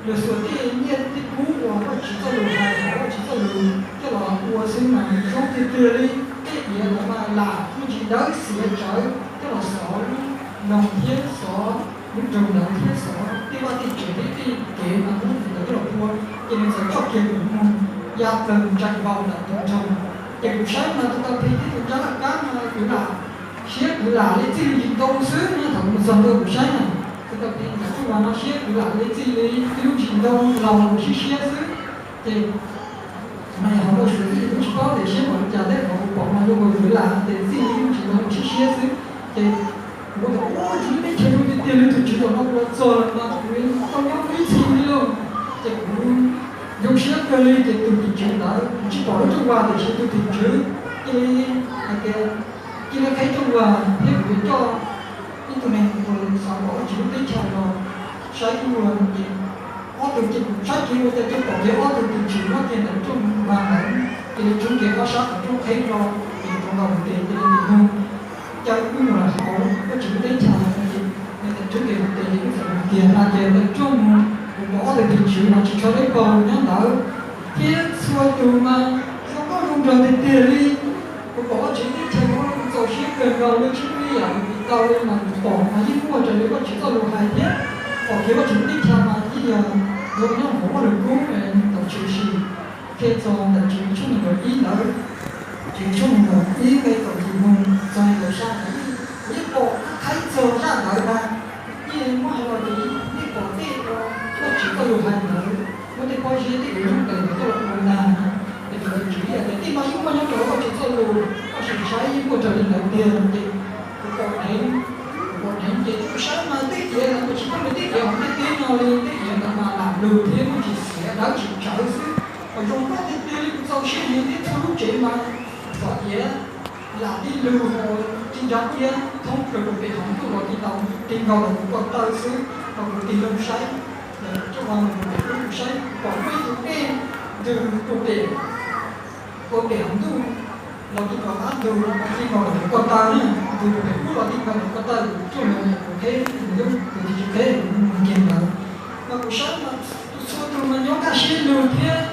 lawv xuas tej nyiaj tej kub uas Vajtswv txoj lus hais, Vajtswv txoj lus coj los ua xwb mas zoo tiag tiag li. Tej iav ntawd mas lam me ntsis dawb xiav tsawv coj los xov lub nroog thiab xov lub nroog ntawd thiab xov tej vaj tej tsev thiab tej kev mas muab ntawd coj los ua, ces nws txawm coj kiag kuv mus ya plaws ntsees nkaus ntawm tus nroog. Ces kuv saib mas tus tau phem thiab tus nrab laj kab no kwv lam, siab kwv lam li txij li ntsis ntoo xwb, nyob thaum kuv mus txog ntua kuv saib na, tus tau phem ntawm rooj vag no siab kwv lam li txij li ib lub ntsis ntoo laus siab siab xwb. Ces no yog hauv npau suav xwb ces kuv tsis paub tias siab npaum li cas thiab, qhov kuv pom mas zoo nkaus kwv lam tias txij li ib lub ntsis ntoo siab siab xwb. Ces kuv tias ua, Tswv, teb chaws zoo tiag tiag li, tus Tswv thaum no kuv los txog lawm mas kuv tau nyob ib txhis li lauj. Ces kuv zoo siab kawg li. Ces tus tim tswv ntawd kuv tsis pom lub rooj vag tiam sis tus tim tswv cia li hais tias cia li qhib rooj vag thiab kuv yuav coj ib tug neeg uas xav pom Vajtswv lub teb chaws los saib dua no ces ob tug, ces kuv saib kiag ua cas cia pom kiag ob tug tim tswv nyob kiag ntawm rooj vag ntawd, cia li tshoob kiag ob sab qhov rooj qhib no, ces rau nkaus tes cia li mus, caw wb mus lawm hauv Vajtswv lub teb chaws no ces nws txawm tshoob kiag tes ces wb txawm mus kiag hla kiag ntawm rooj mus. Kuv pom ob tug tim tswv mas tsis tshuav dawb paug nyob ntawd thiab txhua tus mas zoo nkauj zoo nraug tiag tiag li. Kuv pom Vajtswv lub teb chaws muaj txaus siab kawg nkaus li, tsis muaj ib yam uas tsis tau li mas kuv pom mas yeej muaj raws li Vajtswv txoj lus hais thiab. Pom kiag Vajtswv lub teb chaws mas yeej yog zoo nyob hauv Vajluskub tau tshwm sim qhia txog ntawm Tswv Tshooj nees nkaum ib ntawd, Tswv Tshooj nees nkaum ib nqe kaum yim mus txog nees nkaum xya ntawd, kuv yeej pom qhaib txog zaj ntawd ntag. Yeej muab hais los ces yeej pom tej uas Vajtswv txoj lus hais ntawd, muab tej pob zeb tej uas zoo ntawd coj los ua ntag. Ces thaum tus Tswv hais tias tej no yeej muaj nyob rau hauv Vajtswv txoj lus, koj sim saib yeej muaj raws li ntawd tiag no ces kuv pom dheev, kuv pom dheev ces kuv saib mas tej iav ntawd mas tsis thooj li tej iav hauv ntiaj teb no li, tej iav ntawd mas lam lug thiab muaj ntsis xiav dawb tsis tsawv xwb, mas zoo nkauj tiag tiag li, kuv txaus siab heev thiab txhua lub tsev mas txom iav lam li lug hos Nrab iab thoob plaws rau pem hauv ntuj los tig nkaus, tig nkaus ntawm kuv ko taw xwb, los kuv tig loo saib, coj ua mus rau pem ub kuv saib pom muaj ib tug dej ntws rau pem, rau pem hauv ntuj los tig nkaus qab ntug, tig nkaus ntawm kuv ko taw na, ntws rau pem ub los tig nkaus ntawm kuv ko taw, kuv coj mus kuv qheb, kuv tus txiv qheb kuv mus kiag ntawd. Mas kuv saib mas tus txhua tus mas nyob kaj siab lug thiab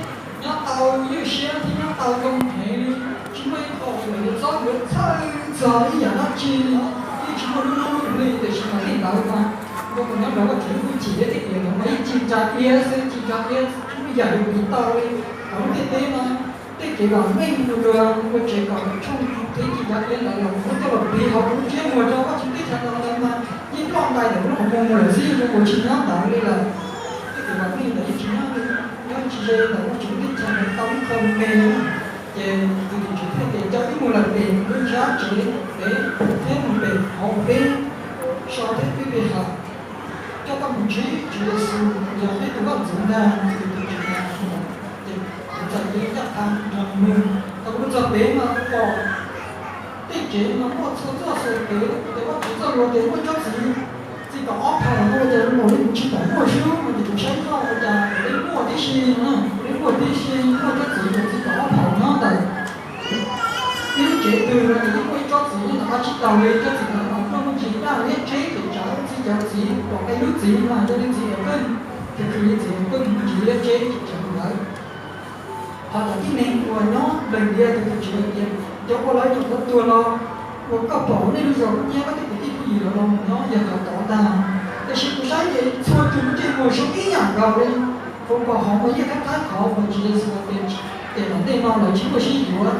nyob tau ywj siab thiab nyob tau zoo heev li, tsis muaj ib qho uas yuav txob yuav txhawj txog ib yam dab tsi li, yeej tsis muaj lub hnub lub hli, tiam sis mas tej ntawd mas nrog kuv nyob rau Vajtswv lub hwj chim thiab tej tias ntawd mas yeej ci ntsa iab xwb, ci ntsa iab tsis muaj yam yuav piv tau li. Hauv lub ntiaj teb no tej kev vam meej ua rau ua tsev kom tshooj thiab ci ntsa iab ntawd los muab coj los piv hauv kuv lub ntsiab muag rau Vajtswv teb chaws no ntawd mas yeej ploj ntais ntawm lub hauv moos lawm xwb, zoo ua tsis nyob ntawd li lawm. Tej kev vam meej ntawd yeej tsis nyob li, nyob tsis ze ntawm Vajtswv lub teb chaws ntawd tau ib qho me li. Ces tus tim tswv thiaj tias coj wb mus lawm pem lub nrab tsev pem thiab mus pem hauv peb so thiab peb pe hawm, coj koj mus ntsib Tswv Yexus uas yog peb tus Vaj Ntxwv ntag. Tus tim tswv tias, ces kuv txawm cev ncaj qha nrog nws mus. Thaum kuv mus txog pem mas kuv pom tej tsev mas muaj txhua txoj xwm pem, ces Vajtswv txoj lus tias muaj tsob txiv, txiv kaum ob phaum no, ces kuv mus li kuv tsis pom muaj xwb no, ces kuv saib zoj ua cas kuv li muaj tib si no, kuv li muaj tib si, muaj tsob txiv, txiv kaum ob phaum nyob ntawm ib lub tsev twg no ces yeej muaj ib tsob txiv nyob ntawm qab tsib taug li. Tsob txiv ntawd mas muaj muaj ntsis daj liab tseb ces tsawv, txiv cov txiv pom qee lub txiv mas zoo li txiv ev peej, ces khwv li txiv ev peej, muaj ntsis liab tseb ces tsawv ntawd. Ho cov tib neeg uas nyob nplawg ntiav tus tim tswv tias, cov uas lawv nyuam qhuav tuag los uas koj pom nej lub zos nyab koj tej kwv tij phooj ywg lawv los mus nyob yog cov tod ntag. Tiam sis kuv saib ces txhua tus lub ntsej muag zoo ib yam nkaus li. Kuv pom hauv uas yeej qab qab qhov uas Tswv Yexus hais tias, ces tom ntej no lawv tsis muaj sib yuav,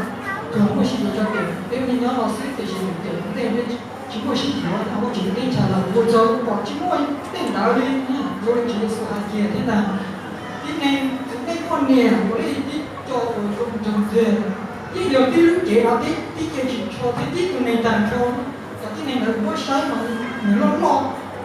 tsuas muaj sib yuav rau pem peb ua neej nyob no xwb, tiam sis pem tom ntej peb tsis muaj sib yuav, Vajtswv teb chaws los ua rau kuv pom tsis muaj tej ntawd li. Zoo li Tswv Yexus hais kiag thiab ntag. Tib neeg txiv neej poj niam uas li tib co uas zoo nraug ntxiag, yeej yog tib lub cev los tib tib ce tsis tshua thiab tib tug neeg tag nrho. Cov tib neeg ntawd muab saib mas nws loj loj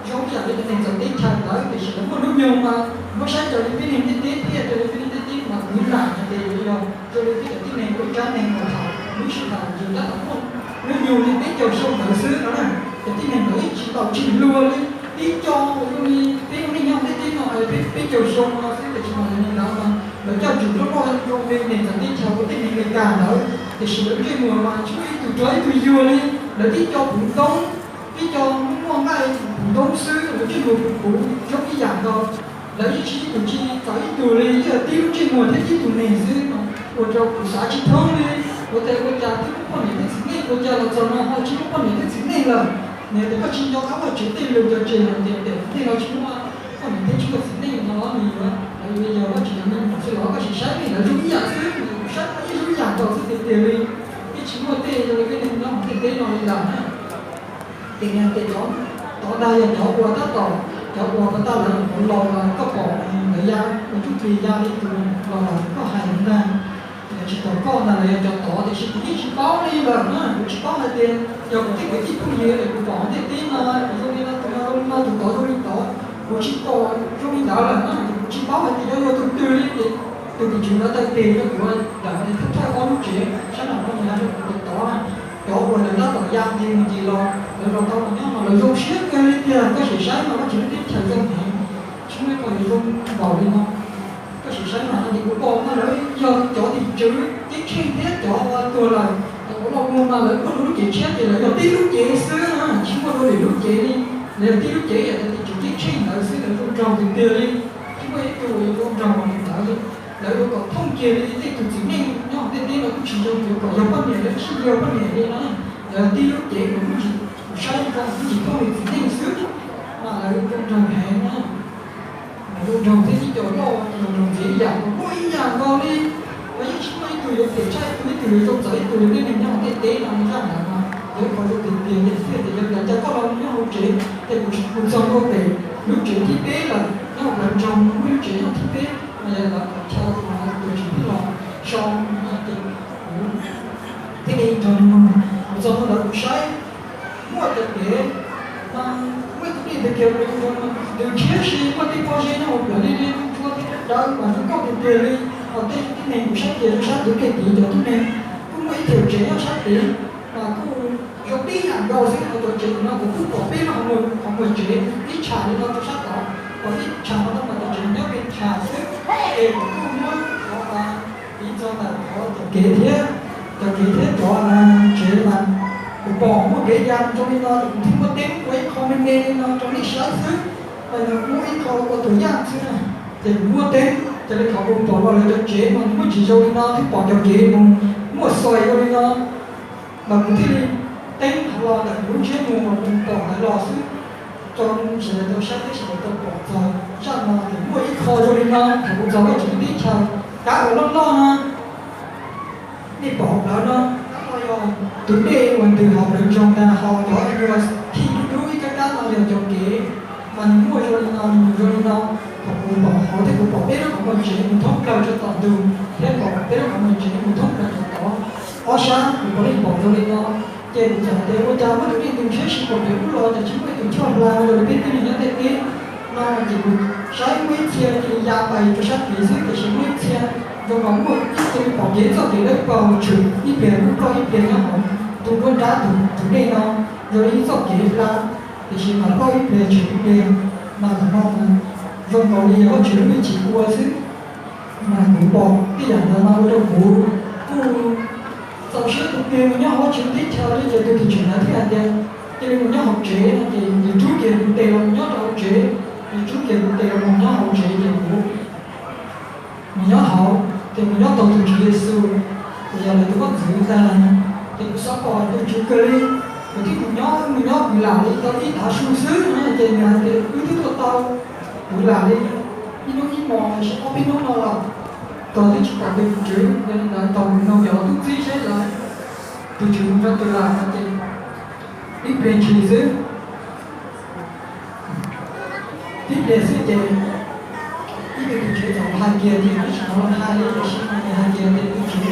zoo ib yam li cov neeg txawv teb chaws ntawd, tiam sis lawv muaj hnub nyoog mas muab saib raws li peb neeg ntiaj teb thiab raws li peb neeg ntiaj teb mas kwv lam hais tias yuav yog zoo li peb cov tib neeg ua ib rab neeg uas thaum lub sij hawm yus tab tom muaj hnub nyoog li peb caug xyoo ntawd xwb no na. Cov tib neeg ntawd yeej tsis tau tsim luag li tib co uas zoo li peb ua neej nyob ntiaj teb no peb peb caug xyoo no xwb, tiam sis mas lawv neeg ntawd mas lawv coj tsum loj loj zoo li neeg txawv teb chaws ua tej neeg Amelikas ntawd, tiam sis lawv ntsej muag mas tsis muaj ib tug rog ib tug yuag li. Lawv tib co puv ntoob, tib co muaj nqaij puv ntoob xwb, lawv ntsej muag puv puv zoo ib yam nkaus. Lawv yeej tsis ib tug tsis txawv ib tug li, yeej tib lub ntsej muag thiab tib tug neeg xwb no, ua rau kuv xav tsis thoob li. Ua tias ua cas tib lub poj niam thiab txiv neej ua cas los txog no ho tsis muaj poj niam thiab txiv neej lawm. Nws tias koj tsis nco qab Vajtswv tej lus cog tseg los tias tiam ntej no tsis muaj poj niam thiab tsis muaj txiv neej no los nws yuav, lawv yuav yog Vajtswv cov me nyuam xwb los? Koj sim saib nej, lawv zoo ib yam xwb, kuv saib no yeej zoo ib yam nkaus xwb tiag tiag li. Yeej tsis muaj tej zoo li peb neeg nyob hauv ntiaj teb no li lawm na. Ces nws tias cov tod ntag yog cov uas tab tom, cov uas puas tas lawv los los koj pom lawv ya ua tub plig ya li tus los lawm koj hais ntag, lawv tsis pom koj ntag, lawv yog cov tod, tiam sis kuv yeej tsis paub li lawm na, kuv tsis paub hais tias yog kuv tej kwv tij phooj ywg es kuv pom hauv ntiaj teb no zoo li no, tus no zoo li no, tus tod zoo li tod, kuv tsis pom zoo li ntawd lawm na, kuv tsis paub hais tias yog yog tus twg li. Ces tus tim tswv ntawd taw tes rau kuv, lawv thawj thawj ob lub tsev sab nraum no, nws hais rau kuv tias tod, cov uas lawv tab tom ya ncig mus ncig los lawv los tau los nyob no lawv zoo siab kawg li tiag, koj sim saib no Vajtswv lub teb chaws zoo heev, tsis muaj ib qho yuav zoo npaum li no. Koj sim saib no, ces kuv pom no lawv yog cov tim tswv ceeb tsheej thiab cov uas tuag lawm, cov uas loj ua mas lawv muab lub cev tshiab ces lawv yog tib lub cev xwb, tsis muaj dua lwm lub cev li. Lawv yog tib lub cev yam cov tim tswv ceeb tsheej ntawd xwb, lawv zoo nraug tiag tiag li. Tsis muaj ib tug uas yuav zoo nraug npaum li ntawd li. Lawv ua kom thooj kiag li tej tus txiv neej nyob hauv ntiaj teb no kuj tsis zoo, yuav kom yog poj niam lawv tsis yog poj niam li no. Lawv tib lub cev uas muaj ntsis, kuv saib zoo muaj ntsis thooj li txiv neej xwb, mas lawv zoo nraug heev na. Mas zoo nraug thiab tib co loj zoo nraug ntxiv ib yam, muaj ib yam nkaus li. Mas yeej tsis muaj ib tug yuav phem tshaj ib tug, ib tug yuav zoo txawv ib tug li peb neeg nyob hauv ntiaj teb no li zaj ntawd mas yog ib qho zoo tiag tiag li thiab. Ces yog li cas koj los nyob hauv tsev, ces kuv, kuv txog rau pem lub tsev thib peb lawm, nyob hauv plawv nroog muaj lub tsev nyob thib peb, mas yog lawv qhov chaw mas tus tsev thib los so no ces kuv thiaj li nrog nws mus. Kuv txog rau ntawd kuv saib muaj cov kev, mas muaj tus dej ntws kiag, tus ntshiab si, muaj tej pob zeb nyob hauv plawv liab liab ntsuab ntsuab thiab dawb dawb mas zoo nkauj tiag tiag li. Ho tej tib neeg kuv saib ces zoo sab tus dej tid, cov tib neeg kuj muaj ib thawm tsev nyob sab tid, mas kuj zoo tib yam Nkauj xwb, cov tsev no kuv kuj pom peb lub qhov muag tsev ib tsham li no rau sab tod, pom ib tsham no tau mas cov tsev nyob pem tsham xwb. Es kuv kuj muab cov piv txog ntawm qhov cov kev thiab, cov kev thiab cov tsev mas kuv pom muaj kev ya zoo li no, kuv thiaj muab teeb ua ib qho me me li no rau nej saib xwb. Mas nws muab ib qho ua tus yaj xwb na, ces kuv muab teeb, ces li qhov kuv pom los lawv cov tsev mas nws muaj tsis zoo li no, thiab pom cov kev mus muaj xois ua li no. Mas kuv thiaj li teeb los ntawm kuv lub ntsiab mus mas kuv pom ntawd los xwb. Rau sawv daws tau saib thiab sawv daws tau pom txog zaj no ces muaj ib qho zoo li no, thaum kuv txog Vajtswv lub teb chaws, kav uas loj loj no, nej pom hauv plawv no, tus dej uas ntws hauv plawv ntsoog ntag, ho cov nyuag khij dub dub ib kab kab no yog cov kev. Mas nws muaj zoo li no, nws zoo li no. Thaum kuv pom hauv thiab kuv pom peb lub qhov muag tsev mus thoob plaws rau tom ntug, thiab pom peb lub qhov muag tsev mus thoob plaws rau tod, ob sab kuv pom li pom zoo li no. Ces kuv txawm hais tias ua cas muaj tus dej ntws ntshiab sib pom pem ub los cas tsis muaj ib tus choj hla zoo li peb tib neeg nyob ntiaj teb no. Ces kuv saib muaj ib txhia cia li ya pais rau sab tid xwb, tiam sis muaj ib txhia zoo nkaus muaj ib txhia li pom kev txoj kev dawb paug tshwm ib pliag lub ploj ib pliag nyob hauv ntu nruab nrab tus dej no, zoo li ib txoj kev hla, tiam sis mas ploj ib pliag tshwm ib pliag. Mas lam no zoo nkaus li yog Vajtswv lub hwj chim ua xwb. Mas kuv pom tej yam ntawd no ua rau kuv kuj txaus siab tus tiag mus nyob hauv Vajtswv lub teb chaws li. Ces tus tim tswv ntawd thiaj hais tias cia li mus nyob hauv tsev no, ces nws rub kiag kuv tes los mus nyob rau hauv tsev, nws rub kiag kuv tes los mus nyob hauv tsev ces kuv mus nyob hauv, ces mus nyob tos tus Tswv Yexus uas yog lawv tus Vajntxwv ntag. Ces kuv xav pom tus Tswv kawg li, kuv thiaj mus nyob, mus nyob kwv lam li tau ib tav su xwb no, ces nws hais tias wb twb tuaj tau kwv lam li ib hnub ib hmos los sis ob peb hnub no los, tos twb tsis pom tus Tswv. Yog li ntawd tos mus noog cov tub txib seb lawv, tus Tswv mus rau twg lawm no ces ib pliag ntshis xwb, tib pliag xwb ces ib tug tim tswv txawm hais kiag tias, twb tsis tau los hais li, tiam sis mas nws hais kiag tias tus tswv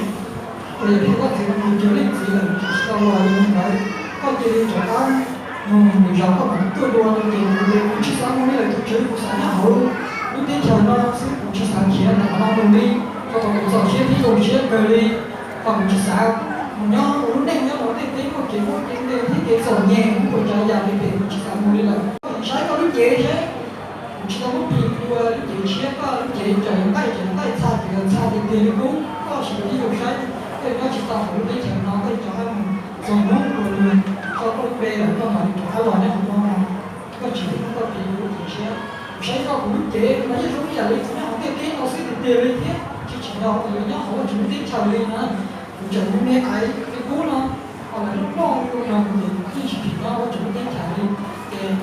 uas yog peb tus Vajtswv mus cuag leej txiv lawm, tsis tau los li ntawd, koj cia li rov qab mus, lwm zaus koj mam tuaj dua no. Ces kuv tias kuv tsis xav mus li lawm tus tswv, kuv xav nyob hauv lub teb chaws no xwb, kuv tsis xav khiav ntawm qhov no mus li, rau qhov kuv txaus siab thiab zoo siab kawg li. Mas kuv tsis xav mus nyob ua lub neej nyob rau ntiaj teb muaj kev muaj kev ntes thiab kev txom nyem, muaj puas tsav yam li pem, kuv tsis xav mus li lawm. Koj saib koj lub cev seb, kuv tsis tau muab pim dua lub cev tshiab, koj lub cev tseem nqaij tseem nqaij, txha tseem txha tiag tiag li qub, koj sim ua tib zoo saib, koj nyob tsis tau hauv lub teb chaws no, koj rov qab mus txog hnub uas luag tso koj lub npe lawm koj mam li rov qab los nyob hauv no. Koj tsis muab koj pim dua lub cev tshiab, kuv saib koj kuv lub cev mas yeej zoo ib yam li kuv nyob hauv ntiaj teb no xwb tiag tiag li thiab, tsis tsim nyog uas yuav nyob hauv Vajtswv lub teb chaws li na. Kuv tseem mus me aiv li qub no, ho lawv loj loj li no ces yeej tsis tsim nyog Vajtswv lub teb chaws li. Ces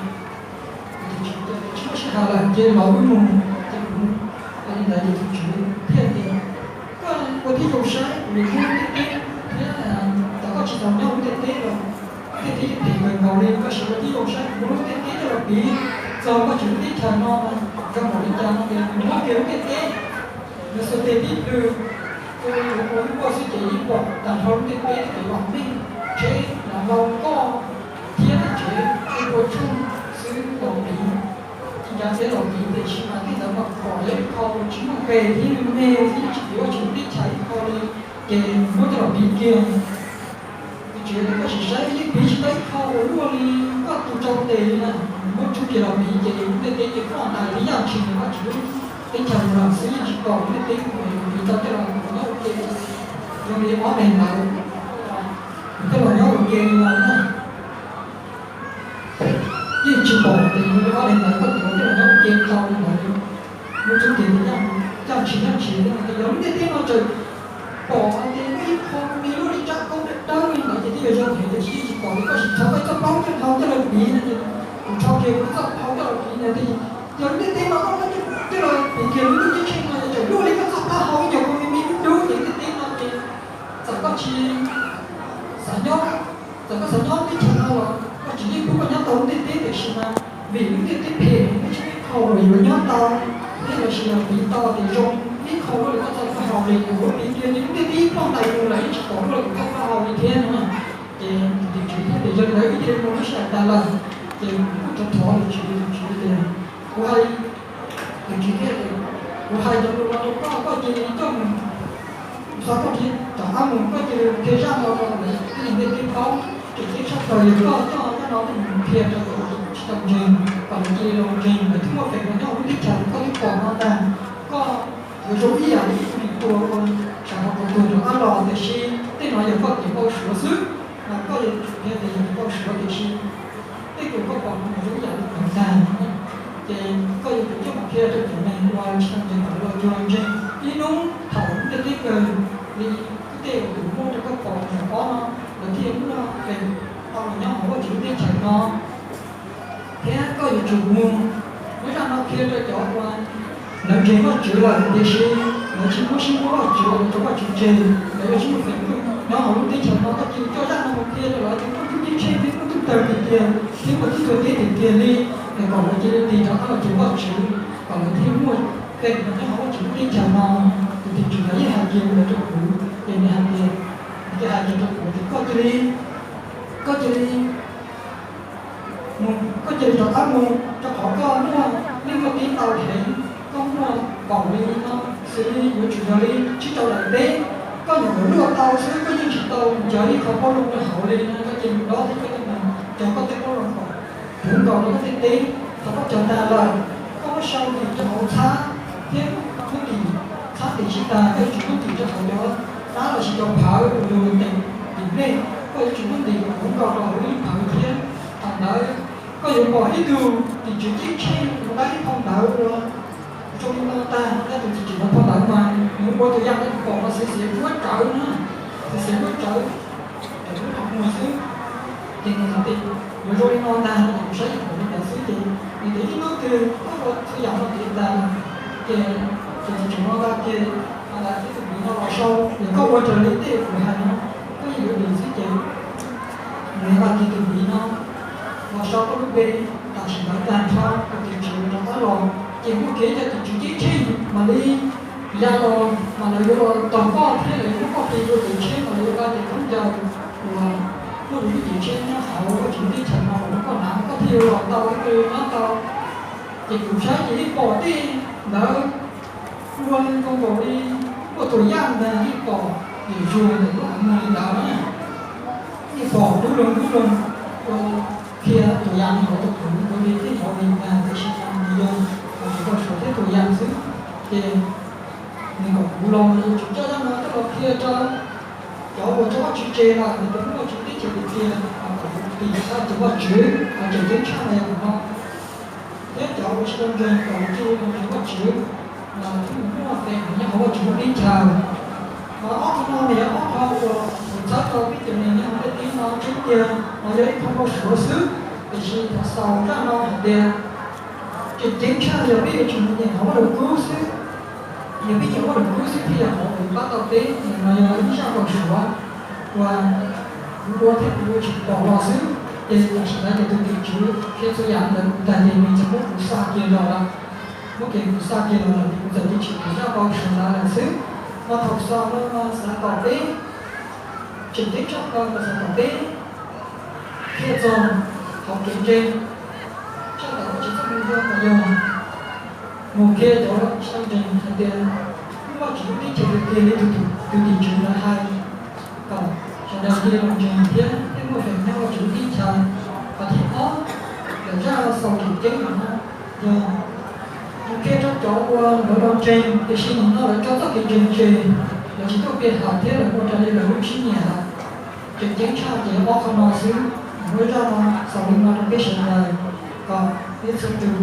kuv tus tswv tias tsis muaj sij hawm lawm, cia li los wb mus. Ces kuv, yog li ntawd ces tus tswv thiaj tias, koj ua tib zoo saib, kuv yuav muab lub ntiaj teb thiab, txawm koj tsis tau nyob hauv ntiaj teb los ntiaj teb yeej phem kawg nkaus li, koj sim ua tib zoo saib, kuv muab lub ntiaj teb coj los piv txog Vajtswv lub teb chaws no, zoo npaum li cas no. Ces kuv muab kiag lub ntiaj teb, nws xuas tes tib plhws, ua ua ua xwb ces yeej pom tag nrho lub ntiaj teb, ces vam meej, tsheb, lav hlau, nkoj, thiab tej tsev ua tshooj xwb los piv. Ces ncav teb los piv, tiam sis mas tej ntawd mas pom yog ib qho uas tsis muaj nqe thiab me me xwb, tsis piv Vajtswv lub teb chaws ib qho li. Ces muab coj los piv kiag, tus tswv tias koj sim saib, yeej piv tsis tau ib qho uas luaj li koj tus tsau tes li na. Muab tsuj kiag los piv ces lub ntiaj teb ces ploj ntais li yaj tshis ntawm Vajtswv lub teb chaws mus lawm xwb, yeej tsis pom lub ntiaj teb uas piv tau coj los nyob ua ke zoo li ob leeg ntawd, coj los nyob ua ke li no na. Yeej tsis pom tias yog li ob leeg ntawd koj tuav coj los nyob ua ke tau li ntawd li. Muab tsuj kiag tes yaj, yaj tshis yaj tshis, yog lub ntiaj teb no tseem pom hais tias muaj ib qho me luaj li tsab koob dawb dawb li ntawd ces twb yuav zoo heev, tiam sis yeej tsis pom li. Koj sim rho koj txoj plaub txoj phau coj los piv no ces kuv rho kiag kuv txoj phau coj los piv no ces yog lub ntiaj teb no koj muab coj los piv kiag lub ntuj ceeb tsheej no ces tseem luaj li koj txoj plaub hau, ib nyuag qho me me dub dub ces lub ntiaj teb no ces txawm koj tsis xav nyob, txawm koj xav nyob teb chaws no los koj tsis yeej pub koj nyob tau lub ntiaj teb, tiam sis mas vim lub ntiaj teb phem, muaj tsheej ib qho uas yuav nyob tau, thiab lossis yog piv tau tias zoo ib qho luaj li koj txoj plaub hau li, kuv muab piv kiag ces lub ntiaj teb ploj ntais mus lawm, yeej tsis pom luaj li kuv txoj plaub hau li thiab no. Ces tus tim tswv thiaj tias yog li ntawd wb cia li mus lub sij hawm tas lawm. Ces kuv kuj thov thov tus tswv, tus tswv tias kuv hais, tus tswv thiaj tias kuv hais cov lus no rau koj, koj cia li coj mus, kuv xav koj cia li rov qab mus, koj cia li qhia zaj no rau lawv tej neeg ntiaj teb paub. Tseem ceeb tshaj plaws yog koj coj zaj no tuaj mus qhia rau cov tsis tau ntseeg, kom lawv cia li los ntseeg, lawv thiaj muaj feem los nyob hauv lub teb chaws koj twb pom no ntag. Koj yuav zoo ib yam li ib tug neeg tua ua tsov rog tua tuag rov qab los, tiam sis tej no yog koj kev npau suav xwb. Mas koj yuav tsum qhia tias yog kev npau suav, tiam sis tej uas koj pom no zoo ib yam li ntawd ntag. Ces koj yuav tsum coj mus qhia rau cov neeg uas tsis tau ntseeg kom lawv los ntseeg. Ib hnub thaum lub ntiaj teb kawg li, tej uas tus muab rau koj pom zaum ob no, lawv thiaj muaj feem tau los nyob hauv Vajtswv lub teb chaws no. Thiab koj yuav tsum mus muab zaj no qhia rau cov uas lawv ntseeg Vajtswv lawm, tiam sis lawv tsis muab siab muab Vajtswv, lawv tso Vajtswv tseg, lawv yuav tsis muaj feem nyob hauv lub teb chaws no. Koj cia li coj zaj no mus qhia rau lawv tias muaj tub ceeb tsheej thiab muaj tub tawg tiag tiag, thiab muaj tub tuag teb tiag tiag li, es kom lawv cia li tig rov qab los ntseeg Vajtswv, kom lawv thiaj muaj feem los nyob hauv Vajtswv lub teb chaws no. Tus tim tswv ntawd yeej hais kiag li ntawd rau kuv, ces nws hais tias, nws hais kiag rau kuv tias koj cia li, koj cia li mus, koj cia li rov qab mus, rau qhov koj muaj, nej muaj tib ntau heev, koj muaj npaum li no, xws li yuav tsum yog li tsib rau daim teb, koj nyuam qhuav luaj tau xwb, koj yeej tsis tau ncaws ib qho pob loo rau hauv li no. Koj cia li mus dob thiab koj coj mus cog koj tej pob loo kom puv nkaus rau koj tej teb. Thaum koj cog tag lawm, koj muab sau ntim rau hauv txhab thiab muab ntim txhab ntim sib tag, koj yuav tsum muab ntim rau hauv cov dab los sis cov phawv uas yus teem ntim nplej, koj yuav tsum muab ntim kom puv nkaus rau hauv ib lub phawv thiab. Thaum ntawd koj yuav pom ib tug tim tswv ceeb tsheej mus dab ib phau ntawv ua zoo li no tag, tab tus tim tswv no phau ntawv mas nws ua tus yam ntawd pom mas xiav xiav duab tsawv na, xiav xiav duab tsawv, tsawv lub qhov muag xwb. Ces nws hais tias yuav zoo li no ntag, ces kuv saib ib phau li ntawd xwb ces nws tias ib hnub twg koj ua txhua yam no tiav tas, ces tus tim tswv no ntag ces tus tim tswv no los sau, ces koj ua raws li tej kuv hais no, koj yeej yuav dim xwb ces nws ntag ces tus tim tswv no los sau koj lub npe, tam sim ntawd tag nrho tus tim tswv rov qab los, ces muaj kiag cov tim tswv ceeb tsheej mam li ya los mas lawv yuav los taug koj thiab lawv yuav muab koj qiv dua cev tsheb mas lawv yuav nqa cev khaub ncaws uas muaj lub cev tsheb nyob hauv Vajtswv lub teb chaws no los rau koj hnav, koj thiaj yuav los tau thiaj li nyob tau. Ces kuv saib ces yeej pom tej ntawd ua zoo nkaus li muaj tus yam ntag, yeej pom yam zuag ntawm lub qhov muag li ntawd na. Yeej pom dub loo dub loo, ua qhia tus yam li hauv tus kwv ua li tej hauv li ntag, tiam sis mas nws yog hauv tus npau suav thiab tus yam xwb. Ces nws kom kuv los yuav tsum coj zaj no coj los qhia rau cov uas tso Vajtswv tseg lawm, nws tus muaj Vajtswv teb chaws tiag tiag, kom kuv tig rov qab tus Vajtswv, qhov tseem ceeb tshaj no yog qhov no. Thiab cov uas tsis tau ntseeg kom lawv cia li los ntseeg Vajtswv, mas thiaj muaj feem nyob hauv Vajtswv lub teb chaws. Mas ob qho no nws yog ob qho uas kuv txhawb rau peb cov neeg nyob hauv ntiaj teb no tseeb tiag, mas yog ib qho npau suav xwb. Tiam sis thaum xaus zaj no hais tias tseem ceeb tshaj yog peb yuav tsum mus nyeem hauv Vaj Lus Kub xwb. Yog peb nyeem Vaj Lus Kub xwb thiaj yog qhov uas pab tau peb, no yog ib zaj npau suav uas kuv ua thiab kuv yuav tsum pom los xwb. Ces tam sim ntawd ces tus tim tswv qhia txhua yam ntawd tag ces nws txawm muab kuv xa kiag los lawm. Muab kiag kuv xa kiag los lawm ces kuv txawm cia li tshwm zaj npau suav ntawd lawm xwb. Mas thaum xaus no mas xav kom peb, tseem ceeb tshaj plaws mas xav kom peb qhia txog hauv kev ntseeg, tshaj tawm Vajtswv txoj lus yog, yog mus qhia cov tsis tau ntseeg hais tias muaj Vajtswv lub teb chaws tiag tiag li tus tim tswv ntawd hais, kom sawv daws cia li los ntseeg thiab thiaj muaj feem nyob Vajtswv lub teb chaws. Qhov thib ob, lawv zaj xaus tseem ceeb no yog mus qhia rau cov uas lawv los ntseeg tiam sis nim no lawv tso txoj kev ntseeg tseg, lawv tsis tuaj pe hawm thiab lawv ua raws li lawv lub siab nyiam lawm. Tseem ceeb tshaj ces ob qho no xwb, muab zaj no xaus li no rau peb sawv daws kom peb txhua tus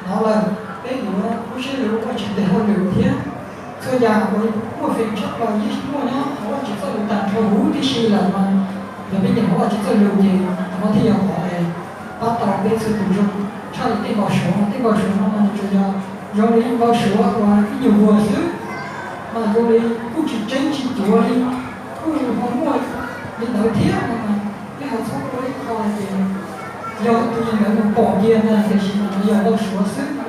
hnov lawm, peb yuav lub siab lub ua Vajtswv tes hauj lwm thiab txhua yam uas muaj feem tshaj plaws yeej muaj nyob hauv Vajtswv txoj lus tag nrho huv tib si lawm mas yog peb nyeem hauv Vajtswv txoj lus ces qhov no thiaj yog qhov es pab tau peb txhua tus zoo tshaj li tej npau suav no. Tej npau suav no mas nws tsuas yog zoo li npau suav uas ib nyuag vuag xwb, mas zoo li kuj tsis tseeb tsis cuav li, kuj ho muaj li ntawd thiab no mas peb ho txhob ua ib qho ces yog tus neeg ntawd mus pom kiag ntag, tiam sis mas nws yog npau suav xwb.